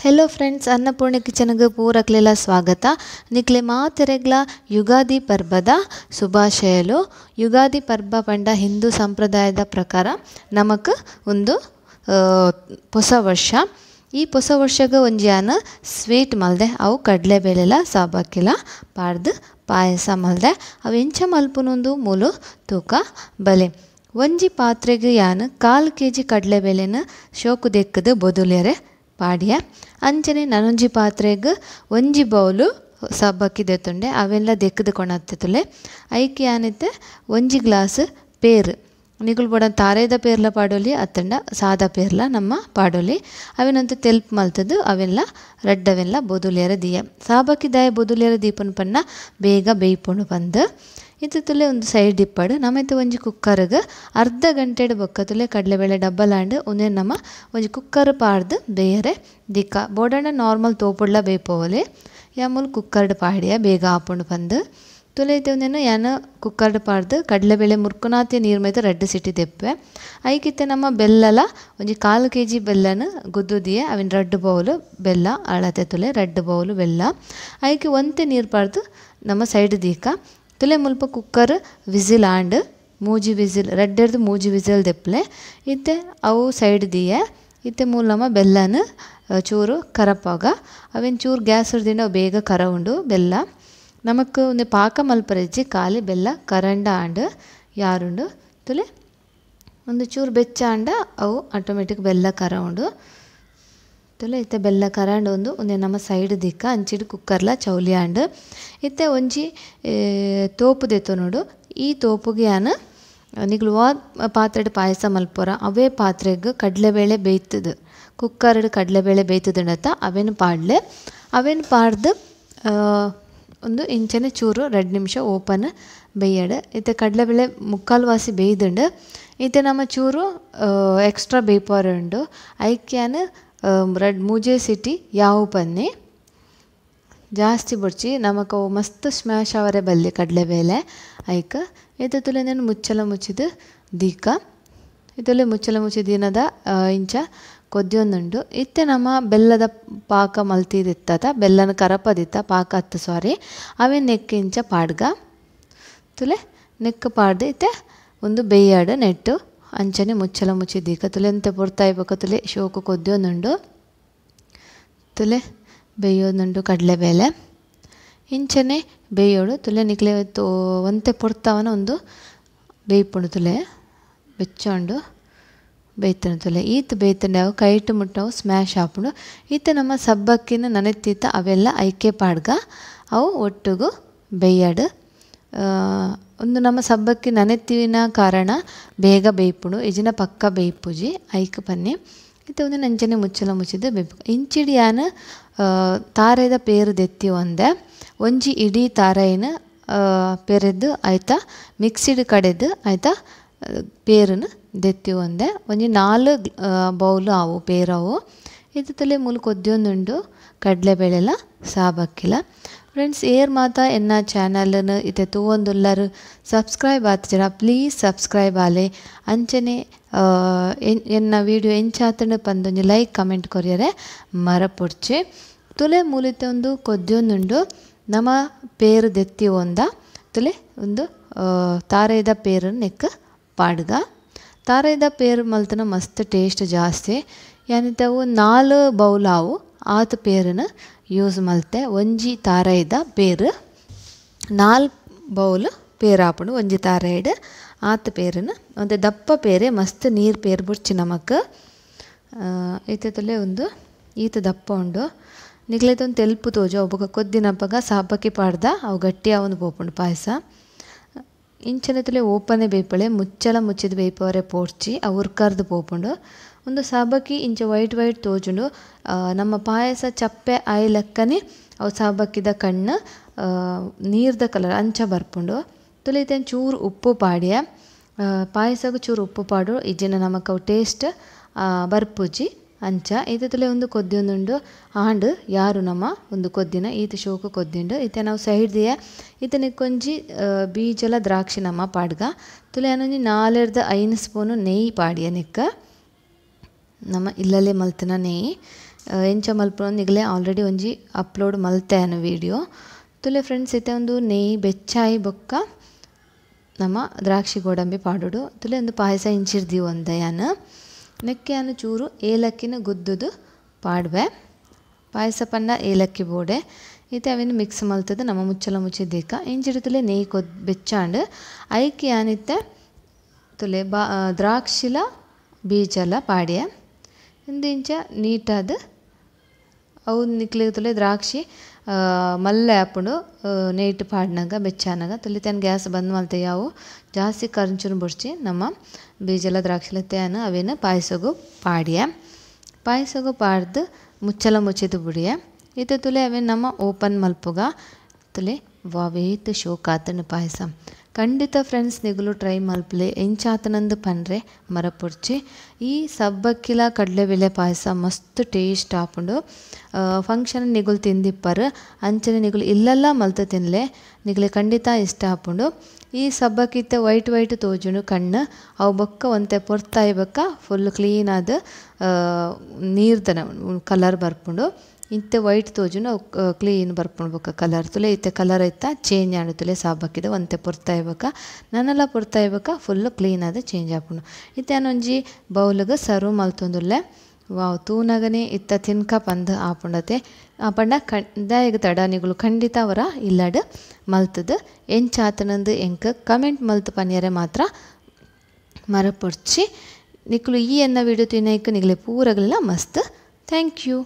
Hello friends, Annapurna ಕಿಚನ್ಗೆ ಪೂರಕ್ಲೆಲ ಸ್ವಾಗತ. ನಿಕ್ಲೆ ಮಾತೆರೆಗ್ಲ ಯುಗಾದಿ ಪರ್ಬದ ಶುಭಾಶಯಲು. ಯುಗಾದಿ ಪರ್ಬ ಪಂಡ ಹಿಂದೂ ಸಂಪ್ರದಾಯದ ಪ್ರಕಾರ ನಮಕ್ ಒಂದು ಹೊಸ ವರ್ಷ. ಈ ಹೊಸ ವರ್ಷಗೆ ಒಂಜಿಯಾನ ಸ್ವೀಟ್ ಮಲ್ದೆ, ಅವು ಕಡಲೆಬೇಳೆಲ ಸಾಬಕ್ಕಿಲ ಪಾಡ್ದು ಪಾಯಸ ಮಲ್ದೆ. ಅವು ಎಂಚ ಮಲ್ಪುನೊಂದು ಮೂಲು ತೂಕ ಬಲೆ. ಒಂಜಿ ಪಾತ್ರೆಗೆ ಯಾನ್ 1/4 ಕೆಜಿ ಕಡಲೆಬೇಳೆನ ಶೋಕು ದೆಕ್ಕದು ಬೊದುಲೆರೆ ಪಾಡಿಯ. ಅಂಚನೆ ನನೊಂಜಿ ಪಾತ್ರೆಗೆ ಒಂಜಿ ಬೌಲು ಸಬ್ಬಕ್ಕಿ ದೆತ್ತುಂಡೆ, ಅವೆಲ್ಲ ದೆಕ್ಕದು ಕೊಣತ್ತುಲೆ. ಐಕೆ ಯಾನಿತ್ತೆ ಒಂಜಿ ಗ್ಲಾಸ್ ಪೇರು, ನಿಗುಲು ಬೋಡ ತಾರೇದ ಪೇರ್ಲ ಪಾಡೋಲಿ ಅತ್ತಂಡ ಸಾದಾ ಪೇರ್ಲ ನಮ್ಮ ಪಾಡೋಲಿ. ಅವೆನಂತ ತೆಲ್ಪ್ ಮಲ್ತದು ಅವೆಲ್ಲ ರಡ್ಡವೆಲ್ಲ ಬೊದುಲೇರ ದೀಯ. ಸಾಬಕ್ಕಿ ದಾಯ ಬೊದುಲೇರ ದೀಪನ ಪನ್ನ ಬೇಗ ಬೇಯ್ಪುಣು ಬಂದು ಇದು ತುಲೆ ಒಂದು ಸೈಡ್ ಇಪ್ಪಡು. ನಮ್ಮೈತೆ ಒಂಜಿ ಕುಕ್ಕರ್ಗೆ ಅರ್ಧ ಗಂಟೆಡ್ ಬೊಕ್ಕ ತುಲೆ ಕಡಲೆಬೇಳೆ ಡಬ್ಬಲಾಂಡು ಒಂದೇ ನಮ್ಮ ಒಂಜಿ ಕುಕ್ಕರ್ ಪಾಡ್ದು ಬೇಯರೆ ದಿಕ್ಕ. ಬೋಡಣ್ಣ ನಾರ್ಮಲ್ ತೋಪುಡ್ಲ ಬೇಯ್ಪೋವಲೆ, ಯಾಮೂಲು ಕುಕ್ಕರ್ಡ್ ಪಾಡಿಯ ಬೇಗ ಆಪುಂಡು ಬಂದು. ತುಲೆ ಇತ್ತೆ ಒಂದೇನು ಯಾನ ಕುಕ್ಕರ್ಡ್ ಪಾಡ್ದು ಕಡಲೆಬೇಳೆ ಮುರ್ಕುನಾತಿ ನೀರು ಮೈತ ರಡ್ಡು ಸಿಟಿ ದೆಪ್ಪೆ. ಐಕಿತ್ತೆ ನಮ್ಮ ಬೆಲ್ಲಲ ಒಂಜಿ 1/4 ಕೆಜಿ ಬೆಲ್ಲನ ಗುದ್ದುದಿಯೆ, ಅವಿನ ರಡ್ಡು ಬೌಲು ಬೆಲ್ಲ ಅಳತೆ ತುಲೆ ರಡ್ಡು ಬೌಲು ಬೆಲ್ಲ. ಐಕೆ ಒಂತೆ ನೀರು ಪಾಡ್ದು ನಮ್ಮ ಸೈಡ್ ದೀಕ. ತುಲೆ ಮುಲ್ಪ cooker whistle and ಮೂಜಿ ವಿಸಿಲ್ ರಡ್ಡೆರ್ದು ಮೂಜಿ ವಿಸಿಲ್ ದೆಪ್ಪಲೆ. ಇತ್ತೆ ಅವು ಸೈಡ್ ದಿಯೆ. ಇತ್ತೆ ಮೂಲಮ್ಮ ಬೆಲ್ಲನ ಚೂರು ಕರಪಾಗ ಅವೇನು ಚೂರು ಗ್ಯಾಸ್ ಹಿಡ್ದಿಂಡ ಅವು ಬೇಗ ಕರ ಉಂಡು ಬೆಲ್ಲ. ನಮಕ್ ಒಂದು ಪಾಕ ಮಲ್ಪರೆಜ್ಜಿ ಖಾಲಿ ಬೆಲ್ಲ ಕರಂಡ ಆಂಡ್ ಯಾರುಂಡು. ತುಲೆ ಒಂದು ಚೂರು ಬೆಚ್ಚ ಆಂಡ ಅವು ಆಟೋಮೆಟಿಕ್ ಬೆಲ್ಲ ಕರ ಉಂಡು. ತುಲೆ ಇತ್ತೆ ಬೆಲ್ಲ ಕರಂಡ ಒಂದು ಒಂದೇ ನಮ್ಮ ಸೈಡ್ ದಿಕ್ಕ ಅಂಚಿಡು ಕುಕ್ಕರ್ಲ ಚೌಲಿ ಆಂಡ್. ಇತ್ತೆ ಒಂಜಿ ತೋಪು ದೆತ್ತು ನೋಡು. ಈ ತೋಪುಗೆ ಯಾನ್ ನಿಗುಲು ವಾ ಪಾತ್ರೆಡ್ ಪಾಯಸ ಮಲ್ಪೊರ ಅವೇ ಪಾತ್ರೆಗೆ ಕಡಲೆಬೇಳೆ ಬೇಯ್ತದು, ಕುಕ್ಕರ್ಡ್ ಕಡಲೆಬೇಳೆ ಬೇಯ್ತದಂಡತ್ತ ಅವೇನು ಪಾಡ್ಲೆ. ಅವೇನು ಪಾಡ್ದು ಒಂದು ಇಂಚನೆ ಚೂರು 2 ನಿಮಿಷ ಓಪನ್ ಬೇಯಡು. ಇತ್ತೆ ಕಡಲೆಬೇಳೆ ಮುಕ್ಕಾಲು ವಾಸಿ ಬೇಯ್ದುಂಡು. ಇತ್ತೆ ನಮ್ಮ ಚೂರು ಎಕ್ಸ್ಟ್ರಾ ಬೇಯ್ಪೋರೆ ಉಂಡು. ಐಕ್ಯಾನ್ ರಡ್ ಮೂಜೆ ಸಿಟಿ ಯಾವ ಪನ್ನಿ ಜಾಸ್ತಿ ಬೊಡ್ಚಿ ನಮಕ್ ಅವು ಮಸ್ತ್ ಸ್ಮ್ಯಾಶ್ ಅವರೆ ಬಲ್ಲಿ ಕಡಲೆಬೇಳೆ ಐಕ್. ಇತ್ತೆ ತುಲೆ ನಾನು ಮುಚ್ಚಲ ಮುಚ್ಚಿದು ದೀಕ. ಇತ್ತಲೆ ಮುಚ್ಚಲ ಮುಚ್ಚಿ ದಿನದ ಇಂಚ ಕೊದ್ಯೊಂದುಂಡು. ಇತ್ತೆ ನಮ್ಮ ಬೆಲ್ಲದ ಪಾಕ ಮಲ್ತಿದಿತ್ತತ, ಬೆಲ್ಲನ ಕರಪದಿತ್ತ ಪಾಕ ಅತ್ತು ಸಾರಿ, ಅವೇ ನೆಕ್ ಇಂಚ ಪಾಡ್ಗ. ತುಲೆ ನೆಕ್ ಪಾಡ್ದು ಇತ್ತೆ ಒಂದು ಬೇಯಾಡು ನೆಟ್ಟು ಅಂಚನೆ ಮುಚ್ಚಲ ಮುಚ್ಚಿ ದೀಕ. ತುಲೆ ಎಂತೆ ಪೊರ್ತಾಯಿ ಬೊಕ್ಕ ತುಲೆ ಶೋಕು ಕೊದ್ಯೊಂದುಂಡು. ತುಲೆ ಬೇಯೋದುಂಡು ಕಡಲೆಬೇಳೆ ಇಂಚನೆ ಬೇಯೋಡು. ತುಲೆ ನಿಕ್ಲೆ ಒಂತೆ ಪೊರ್ತಾವನ ಒಂದು ಬೇಯ್ಪುಂಡು. ತುಲೆ ಬೆಚ್ಚೊಂಡು ಬೇಯ್ತನ ತುಲೆ ಈತ್ ಬೇಯ್ತಂಡೆ ಅವು ಕೈಟು ಮುಟ್ಟವು ಸ್ಮ್ಯಾಶ್ ಆಪುಂಡು. ಈತ ನಮ್ಮ ಸಬ್ಬಕ್ಕಿನ ನನೆತ್ತಿತ್ತ ಅವೆಲ್ಲ ಐಕೆ ಪಾಡ್ಗ ಅವು ಒಟ್ಟುಗು ಬೇಯಾಡು. ಒಂದು ನಮ್ಮ ಸಬ್ಬಕ್ಕಿ ನನೆತ್ತಿನ ಕಾರಣ ಬೇಗ ಬೇಯ್ಪುಂಡು, ಇಜಿನ ಪಕ್ಕ ಬೇಯ್ಪುಜಿ ಐಕ್ ಪನ್ನಿ. ಇತ್ತೆ ಒಂದು ನಂಚನೆ ಮುಚ್ಚಲ ಮುಚ್ಚಿದ್ದು ಬೇಯ್ಪು. ಇಂಚಿಡಿ ಯಾನ್ ತಾರೆದ ಪೇರು ದೆತ್ತಿ ಒಂದೆ ಒಂಜಿ ಇಡೀ ತಾರೈನ ಪೆರೆದು ಆಯ್ತಾ ಮಿಕ್ಸಿಡ್ ಕಡೆದು ಆಯ್ತಾ ಪೇರನ್ನು ದೆತ್ತಿ ಒಂದೆ ಒಂಜಿ 4 ಬೌಲು ಅವು ಪೇರವು. ಇದು ತಲೆ ಮೂಲು ಕೊದ್ಯೊಂದುಂಡು ಕಡಲೆಬೇಳೆಲ ಸಾಬಕ್ಕಿಲ. ಫ್ರೆಂಡ್ಸ್, ಏರ್ ಮಾತಾ ಎನ್ನ ಚಾನಲ್ನ ಇತ್ತೆ ತೂವೊಂದುಲ್ಲರು ಸಬ್ಸ್ಕ್ರೈಬ್ ಆತಿಜರ ಪ್ಲೀಸ್ ಸಬ್ಸ್ಕ್ರೈಬ್ ಆಲೆ. ಅಂಚನೆ ಎನ್ನ ವೀಡಿಯೋ ಎಂಚಾತಂಡು ಪಂದೊಂಜಿ ಲೈಕ್ ಕಮೆಂಟ್ ಕೊರಿಯರೆ ಮರಪೊಡ್ಚಿ. ತುಲೆ ಮೂಲಿತೆ ಒಂದು ಕೊದ್ಯೊಂದುಂಡು ನಮ್ಮ ಪೇರು ದೆತ್ತಿ ಒಂದ. ತುಲೆ ಒಂದು ತಾರೇದ ಪೇರನ್ನು ನೆಕ್ ಪಾಡ್ಗ. ತಾರೇದ ಪೇರು ಮಲ್ತನ ಮಸ್ತ್ ಟೇಸ್ಟ್ ಜಾಸ್ತಿ. ಯಾನಿತ್ತವು 4 ಬೌಲ್ ಆವು ಆತ ಪೇರನ್ನು ಯೂಸ್ ಮಲ್ತೆ. ಒಂಜಿ ತಾರೈದ ಪೇರು 4 ಬೌಲ್ ಪೇರು ಆಪುಂಡು ಒಂಜಿ ತಾರೈಡ್ ಆತ ಪೇರನ್ನು. ಒಂತೆ ದಪ್ಪ ಪೇರೆ ಮಸ್ತ್ ನೀರು ಪೇರು ಬುಡ್ಚಿ ನಮಕ್. ಇತ್ತೆ ತುಲೆ ಒಂದು ಈತ ದಪ್ಪ ಉಂಡು. ನಿಕ್ಲೈತೆ ಒಂದು ತೆಲ್ಪು ತೋಜು ಅವು ಕೊದ್ದಿನಪ್ಪಗ ಸಾಬಕ್ಕಿ ಪಾಡ್ದ ಅವು ಗಟ್ಟಿ ಒಂದು ಪೋಪುಂಡು ಪಾಯಸ. ಇಂಚನೆ ತುಲೆ ಓಪನೆ ಬೇಯ್ಪಳೆ ಮುಚ್ಚಲ ಮುಚ್ಚಿದ ಬೇಯ್ಪವರೆ ಪೋಡ್ಚಿ ಅವು ಉರ್ಕರ್ದು ಪೋಪುಂಡು. ಒಂದು ಸಾಬಕ್ಕಿ ಇಂಚ ವೈಟ್ ವೈಟ್ ತೋಜುಂಡು. ನಮ್ಮ ಪಾಯಸ ಚಪ್ಪೆ ಆಯಿ ಲೆಕ್ಕನೆ ಅವು ಸಾಬಕ್ಕಿದ ಕಣ್ಣು ನೀರ್ದ ಕಲರ್ ಅಂಚ ಬರ್ಪುಂಡು. ತುಲೆ ಇತ್ತೆ ಚೂರು ಉಪ್ಪು ಪಾಡಿಯ ಪಾಯಸಗೂ ಚೂರು ಉಪ್ಪು ಪಾಡು, ಇಜ್ಜಿನ ನಮಕ್ ಅವು ಟೇಸ್ಟ್ ಬರ್ಪುಜಿ ಅಂಚ. ಇತ್ತೆ ತುಲೆ ಒಂದು ಕೊದ್ಯೊಂದುಂಡು ಆಂಡ್ ಯಾರು ನಮ್ಮ ಒಂದು ಕೊದ್ದಿನ ಈತ ಶೋಕು ಕೊದ್ದಿಂಡು. ಇತ್ತೆ ನಾವು ಸೈಡ್ ದಿಯ ಇತ್ತೆ ನಿಕ್ಕೊಂಜಿ ಬೀಜಲ ದ್ರಾಕ್ಷಿ ನಮ್ಮ ಪಾಡ್ಗ. ತುಲೆ ಏನೊಂಜಿ 4 5 ಸ್ಪೂನು ನೆಯ್ಯಿ ಪಾಡಿಯ ನಿಕ್ಕ, ನಮ್ಮ ಇಲ್ಲಲೇ ಮಲ್ತನ ನೆಯ್ಯಿ. ಎಂಚ ಮಲ್ಪುನ ನಿಗಲೆ ಆಲ್ರೆಡಿ ಒಂಜಿ ಅಪ್ಲೋಡ್ ಮಲ್ತೆ ಅನ್ನ ವಿಡಿಯೋ ತುಲೆ ಫ್ರೆಂಡ್ಸ್ ಇತ್ತೆ ಒಂದು ನೆಯಿ ಬೆಚ್ಚಾಯಿ ಬೊಕ್ಕ ನಮ್ಮ ದ್ರಾಕ್ಷಿ ಗೋಡಂಬಿ ಪಾಡೋಡು ತುಲೆ ಒಂದು ಪಾಯಸ ಇಂಚಿರ್ದಿ ಒಂದಯಾನ ನೆಕ್ಕೆ ಅನ್ನು ಚೂರು ಏಲಕ್ಕಿನ ಗುದ್ದುದು ಪಾಡ್ವೆ ಪಾಯಸ ಪಂಡ ಏಲಕ್ಕಿ ಬೋಡೆ ಇತ್ತೆ ಅವಿನ ಮಿಕ್ಸ್ ಮಲ್ತದ ನಮ್ಮ ಮುಚ್ಚಲ ಮುಚ್ಚಿದ್ದೀಕ ಇಂಚಿಡು ತುಲೆ ನೆಯಿ ಕೊದ್ ಬೆಚ್ಚಾಂಡ್ ಐಕಿ ಯಾನಿತ್ತೆ ತುಲೆ ಬಾ ದ್ರಾಕ್ಷಿಲ ಬೀಜಲ ಪಾಡ್ಯ ಇಂದು ಇಂಚ ನೀಟಾದ ಅವು ನಿಕ್ಲೆ ತುಲೆ ದ್ರಾಕ್ಷಿ ಮಲ್ಲೆ ಆಪುಂಡು ನೇಟ್ ಪಾಡ್ನಾಗ ಬೆಚ್ಚಾನಾಗ ತುಲೆ ತನ್ನ ಗ್ಯಾಸ್ ಬಂದ್ ಮಲ್ತೆ ಯಾವು ಜಾಸ್ತಿ ಕರ್ಂಚುನು ಬುಡ್ಚಿ ನಮ್ಮ ಬೀಜಲ ದ್ರಾಕ್ಷಿಲ ತೇನ ಅವೇನು ಪಾಯಸಗು ಪಾಡ್ಯ ಪಾಯಸಗು ಪಾಡ್ದು ಮುಚ್ಚಲ ಮುಚ್ಚಿದು ಬುಡಿಯ ಇತ್ತೆ ತುಲೆ ಅವೇನು ನಮ್ಮ ಓಪನ್ ಮಲ್ಪುಗ ತುಲೆ ವಾವೇತ್ ಶೋಕಾತನ ಪಾಯಸ ಖಂಡಿತ ಫ್ರೆಂಡ್ಸ್ ನಿಗುಲು ಟ್ರೈ ಮಲ್ಪಲೆ ಎಂಚಾತನಂದು ಪನ್ರೆ ಮರಪುರ್ಚಿ ಈ ಸಬ್ಬಕ್ಕಿಲ ಕಡಲೆಬೇಳೆ ಪಾಯಸ ಮಸ್ತ್ ಟೇಸ್ಟ್ ಆಪುಂಡು ಫಂಕ್ಷನ್ ನಿಗುಲು ತಿಂದಿಪ್ಪರು ಅಂಚನೆ ನಿಗುಲು ಇಲ್ಲೆಲ್ಲ ಮಲ್ತ ತಿನ್ಲೆ ನಿಗಲೆ ಖಂಡಿತ ಇಷ್ಟ ಆಪುಂಡು ಈ ಸಬ್ಬಕ್ಕಿತ್ತೆ ವೈಟ್ ವೈಟ್ ತೋಜುಂಡು ಕಣ್ಣು ಅವು ಬೊಕ್ಕ ಒಂತೆ ಪೊರ್ತಾಯಿ ಬೊಕ್ಕ ಫುಲ್ ಕ್ಲೀನ್ ಆದ ನೀರ್ದನ ಕಲರ್ ಬರ್ಪುಂಡು ಇತ್ತೆ ವೈಟ್ ತೋಜುಂಡು ಅವು ಕ್ಲೀನ್ ಬರ್ಪುಂಡು ಬೊಕ್ಕ ಕಲರ್ ತುಲೆ ಇತ್ತೆ ಕಲರ್ ಇತ್ತ ಚೇಂಜ್ ಆಂಡು ತುಲೆ ಸಬ್ಬಕ್ಕಿದ ಒಂತೆ ಪೊರ್ತಾಯಿ ಬೊಕ್ಕ ನನಲ ಪೊರ್ತಾಯಿ ಬೊಕ್ಕ ಫುಲ್ ಕ್ಲೀನ್ ಆದ ಚೇಂಜ್ ಆಪುಂಡು ಇತ್ತೆ ಒಂಜಿ ಬೌಲ್ಗ್ ಸರ್ವ್ ಮಲ್ತೊಂದುಲ್ಲೆ ವಾವ್ ತೂನಗನೆ ಇತ್ತ ತಿನ್ಕ ಪಂದ್ ಆಪುಂಡತೆ ಪಂಡ ದಾಯೆಗ್ ತಡ ನಿಗುಲು ಖಂಡಿತ ಅವರ ಇಲ್ಲಡ್ ಮಲ್ತದು ಎಂಚಾತನಂದು ಎಂಕ್ ಕಮೆಂಟ್ ಮಲ್ತ್ ಪನ್ಯರೆ ಮಾತ್ರ ಮರಪೊಡ್ಚಿ ನಿಕುಲು ಈ ಎನ್ನ ವಿಡಿಯೋ ತಿನ್ನೈಕ್ ನಿಗಲೆ ಪೂರಗಲ ಮಸ್ತ್ thank you.